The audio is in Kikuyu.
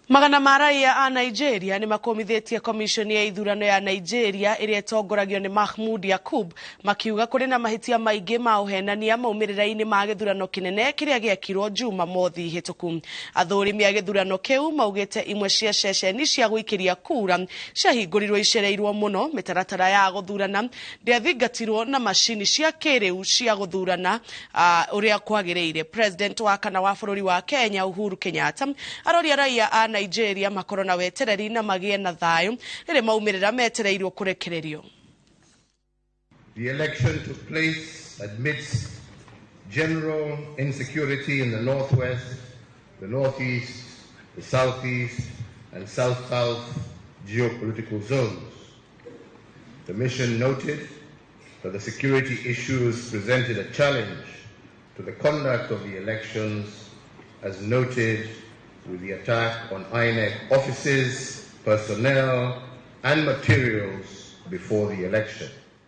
Magana ma raia a Nigeria nĩ makũmithĩtie komishoni ya ithurano ya Nigeria ĩrĩa ĩtongoragio nĩ Mahmood Yakub, makiuga kũrĩ na mahĩtia maingĩ ma ũhenania maumĩrĩra-inĩ ma gĩthurano kĩnene kĩrĩa gĩekirwo Jumamothi hĩtũku. Athũrimi a gĩthurano kĩu maugĩte imwe cia ceceni cia gũikĩria kura ciahingũrirwo icereirwo mũno, mĩtaratara ya gũthurana ndĩathingatirwo na macini cia kĩrĩu cia gũthurana ũrĩa kwagĩrĩire. President wa kana wa bũrũri wa Kenya Uhuru Kenyatta aroria raia a Nigeria makorwo na wetereri na magĩe na thayũ rĩrĩ maumĩrĩra metereirwo kũrekererio. The election took place amidst general insecurity in the northwest, the northeast, the southeast, and south-south geopolitical zones. The mission noted that the security issues presented a challenge to the conduct of the elections, as noted with the attack on INEC offices, personnel, and materials before the election.